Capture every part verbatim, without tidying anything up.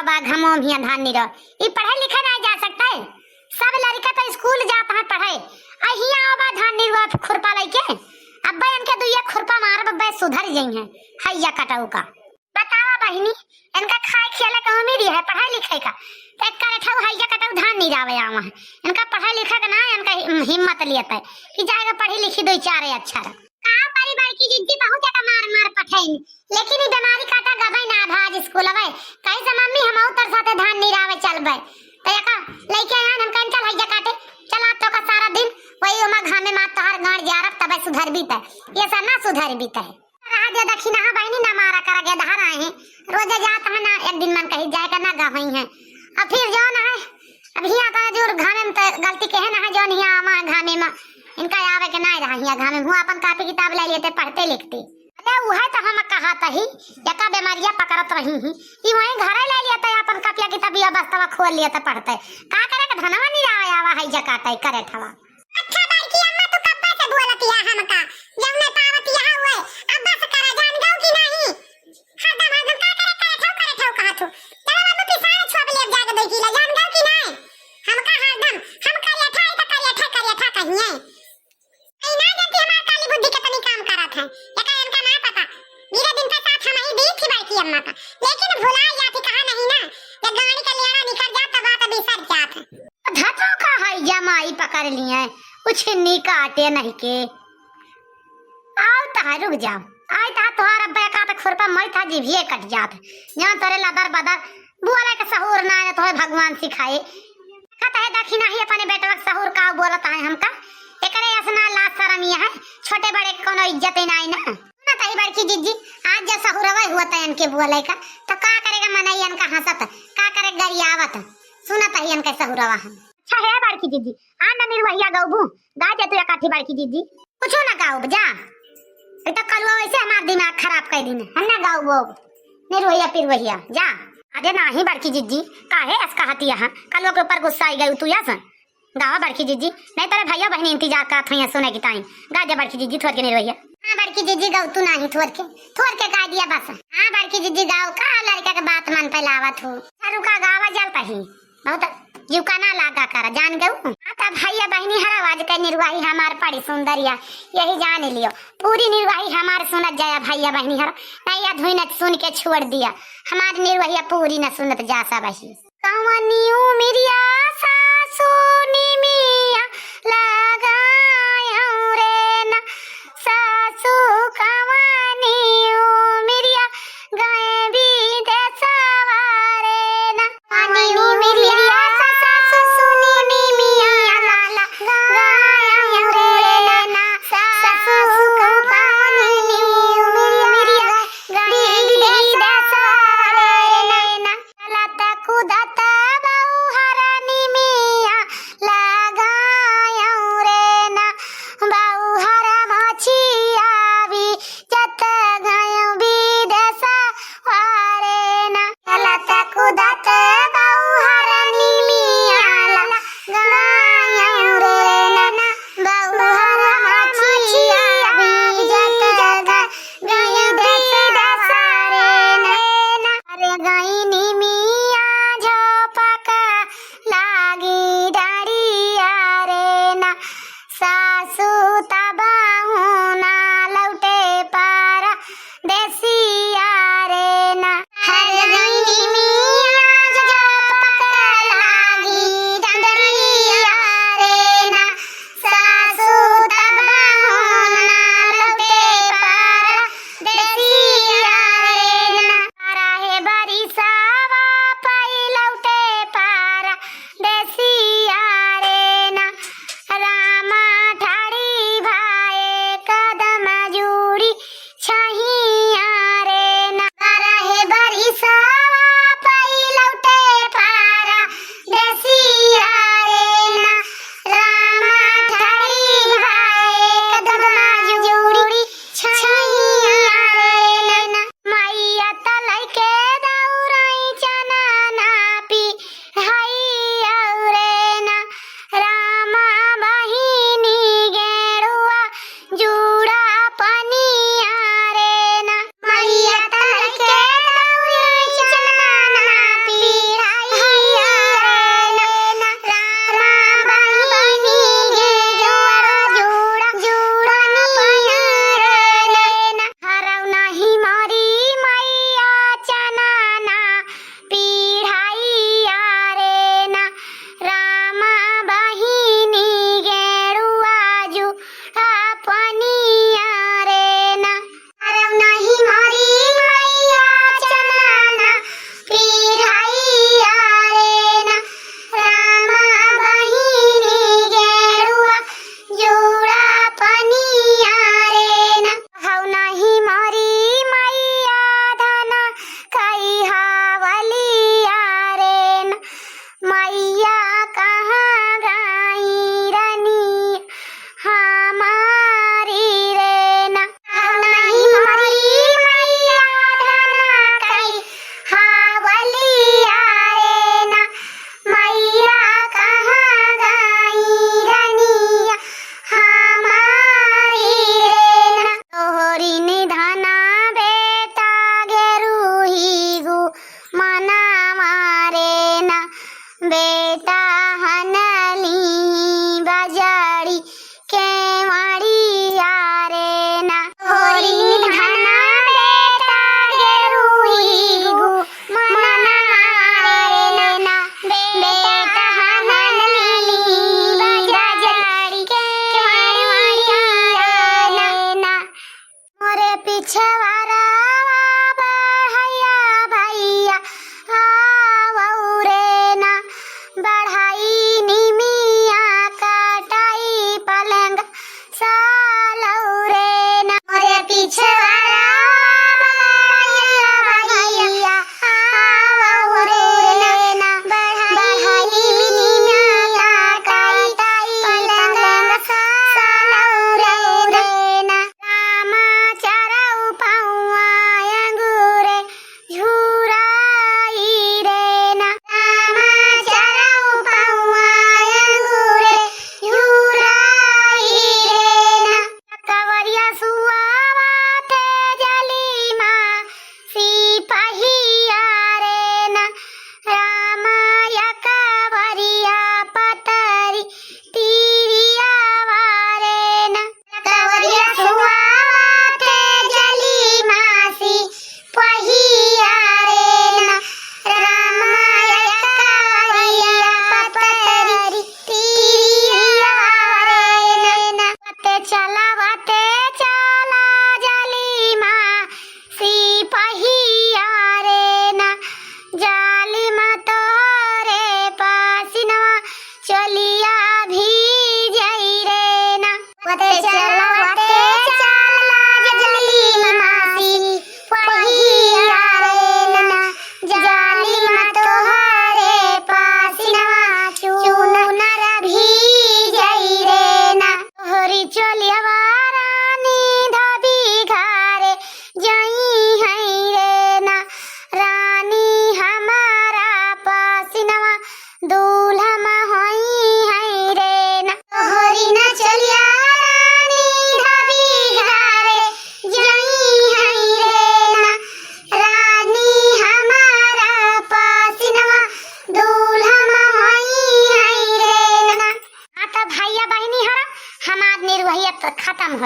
बा घमो में हियाँ धान निरो। ई पढ़े लिखे नाहीं जा सकते। सब लड़िका तो स्कूल जात हैं पढ़े। आ हियाँ आवा धान निरुआ खुरपा लइके। अब्बे इनके दुइया खुरपा मारब, अब्बे सुधर जइहैं। हइया कटऊ का। बतावा बहिनी, इनका खाए खियाले के उम्मीद है पढ़े लिखे का। तो एक करे ठऊ हइया कटऊ धान निरावे आवा है। इनका पढ़े लिखे का ना, इनका हिम-, हिम्मत लियत है कि जाएगा पढ़ी लिखी दो चार अक्षर। का करी बड़की जिज्जी, बहुत ज्यादा मार मार पठैन, लेकिन ई बीमारी काटा गबै ना भा आज स्कूल अबै। कही से मम्मी हम और तर साथे धान निरावे चलबै। तो एका लइके आन हम कहन चल हइया काटे, चल आज तो का सारा दिन वही ओमा घामे मा तोहार गाड़ जारब तबै सुधर बीते। ये सब ना सुधर बीते। रहा दे दखिनहा बहिनी ना मारा करा गे धार आए हैं। रोजे जात है ना एक दिन मन कही जाए का ना गवई है। अब फिर जो ना है, अब हियाँ तो जो घामे में तो गलती कहे ना है, जो नहीं आवा है घामे में, इनका आवे के ना रहा हियाँ घामे में, हुआ अपन कापी किताब ले लेते, पढ़ते लिखते। अरे उहे तो हम कहत ही, एका बीमारिया पकड़त रही ही, ई वहीं घरे ले लेते, अपन कापिया किताबिया बस्तवा खोल लेते पढ़ते। का करे के धनवा नहीं आवे आवा है जकाते करे ठवा। अच्छा बड़की अम्मा, तू कब्बे से बोलत या हमका, जौने पावत यहाँ हुए, अब बस करा, जान गऊ कि नहीं? हरदम हरदम का करे, करे ठौ, करे ठौ कहत हो। चलो बाबू, पिसारे छुआ पे ले जाके दे किला, जान गऊ कि नहीं? हमका हरदम, हम करिया ठा, ई तो करिया ठा, करिया ठा कहिए। ई ना जानती हमार काली बुद्धि कितनी काम करत है, एका इनका ना पता। मेरे दिन का साथ हम ही दी थी बड़की अम्मा का, लेकिन भुला जाती कहा नहीं ना, जब गाड़ी का लेना निकल जात तो बात बिसर जात है। धतो का है जमाई पकड़ लिए, उछिन्नी काटे नहीं के। आओ तहा रुक जाओ, आई तहा तोहार अब्बे का तो खुरपा मई था जिभिए कट जात। जहाँ तोरे लदर बदर, बोले के सहूर ना है तोहे भगवान सिखाए। कहता है दखिनही अपने बेटवा के सहूर का बोलत है हमका। एकरे असना लाज शरम ये है, छोटे बड़े के कोनो इज्जत ही ना है ना। सुनत ही बड़की जिज्जी, आज जे सहुरवा हुआ त इनके बोले का, तो का करेगा मनई इनका हंसत, का करे गरियावत। सुनत ही इनके सहुरवा हम। अच्छा है बड़की जिज्जी, आ ना निरुवहिया गौबू, गा दे तू एकाठी बड़की जिज्जी। कुछो ना गाउब, जा। ए तो कलुआ वैसे हमार दिमाग खराब कर दिन, हम ना गाउब। निरुवहिया पिरुवहिया, जा। अरे नाही बड़की जिज्जी, काहे अस कहती यहाँ? कलुआ के ऊपर गुस्सा आई गई तू यस? गावा बड़की जिज्जी, नहीं तेरे भैया बहनी इंतजार करत हुई सुने की टाइम। गा दे बड़की जिज्जी थोर के निरुवहिया। हाँ बड़की जिज्जी गाओ तू नाही थोर के, थोर के गा दिया बस। हाँ बड़की जिज्जी गाओ का लड़का के बात मन पे लावत हो। रुका गावा जल पही, बहुत युका ना लागा कर जान गऊ। हाँ तब भैया बहनी हर आवाज के निरुवाही हमार पड़ी सुंदरिया, यही जान लियो। पूरी निरुवाही हमार सुनत जाया भैया बहनी हर, नहीं या धुन सुन के छोड़ दिया। हमार निरुवहिया पूरी न सुनत जा सब ही। कवनी उमिरिया सासू निमिया लगायौ रे ना, सासू कवनी उमिरिया गए विदेशवा रे ना। कवनी उमिरिया सासू निमिया लगायौ रे ना, सासू कवनी उमिरिया गए विदेशवा रे ना। चलत कूदत बउहरनी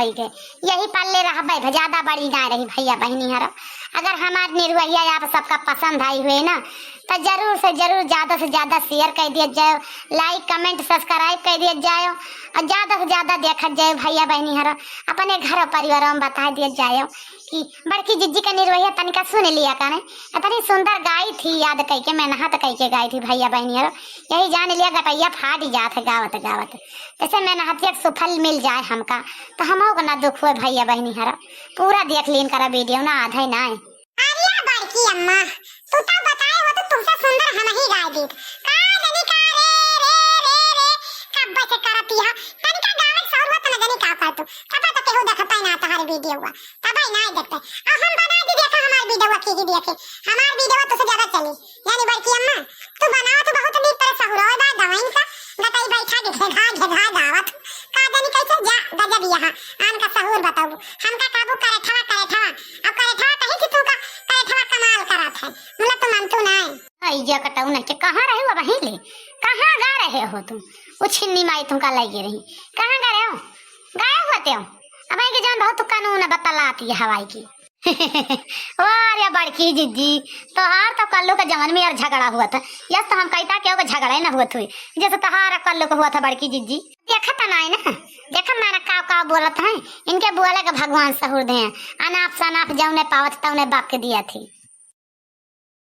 कही के यही पल्ले रहबे, भ-, ज्यादा बड़ी ना रही भैया बहिनी हरो। अगर हमार निरहुआ आप सबका पसंद आई हुए ना, तो जरूर से जरूर ज्यादा से ज्यादा share कर दिया जाए, like, comment, subscribe कर दिया जाए, और ज्यादा से ज्यादा देखत जाए भैया बहिनी हरो। अपने घर परिवार में बता दिया जाए कि बड़की जिज्जी का निरहुआ तनिका सुन लिया कने, इतनी सुंदर गाई थी, याद कई के, मेहनत कई के गाई थी भैया बहिनी हरो। यही जान लिया गटैया फाट जात है गावत गावत। जैसे मेहनतिया के सुफल मिल जाए हमका, तो हमहू को ना दुख हुए भैया बहिनी हरो। पूरा देख लीन करा video ना, आधा ही ना है। अरे बड़की अम्मा, तू तो बताए हो तो तुमसे सुंदर हम ही गाय दीत। का जनी का रे, रे, रे, रे, कब से करती है? तनिका गावे सौर हो तो न जनी का कर तू। तब तो केहू देखता ही ना तोहर video हुआ। तब ही ना देखते। अब हम बना दी देखा हमार video हुआ की ही देखे। हमार video हुआ तुझसे ज्यादा चली। यानी बड़की अम्मा, तू बनाओ तो बहुत नीक तरह सहुरो बा गवाइन का। गटई बैठा के घेघा, घेघा गावत। का जनी कैसे जा गजब यहाँ। आन का सहूर बताऊ। हमका काबू करे ठवा, करे ठवा। अब करे ठवा कहीं कि तू का करे ठवा कमाल करत है। मुला तू मन तू नाय। अइया कटऊ नहीं के कहाँ रहे हो वहीं ले? कहाँ गा रहे हो तुम? वो छिन्नी माई तुमका लगे रही। कहाँ गा रहे हो? गायब होते हो। अब आएंगे जान बहुत कानून बतलाती है हवाई की। वाह रे बड़की जिज्जी, तोहार तो कल्लू के जवन में यार झगड़ा हुआ था। यस तो हम कहता केहू के झगड़ा ही ना हुआ था, जैसे तोहार कल्लू के हुआ था बड़की जिज्जी। देखत ना है ना, देखत ना ना का का बोलत है। इनके बोले के भगवान सहूर दे, अनाप शनाप जौने पावत तौने बक दिया थी।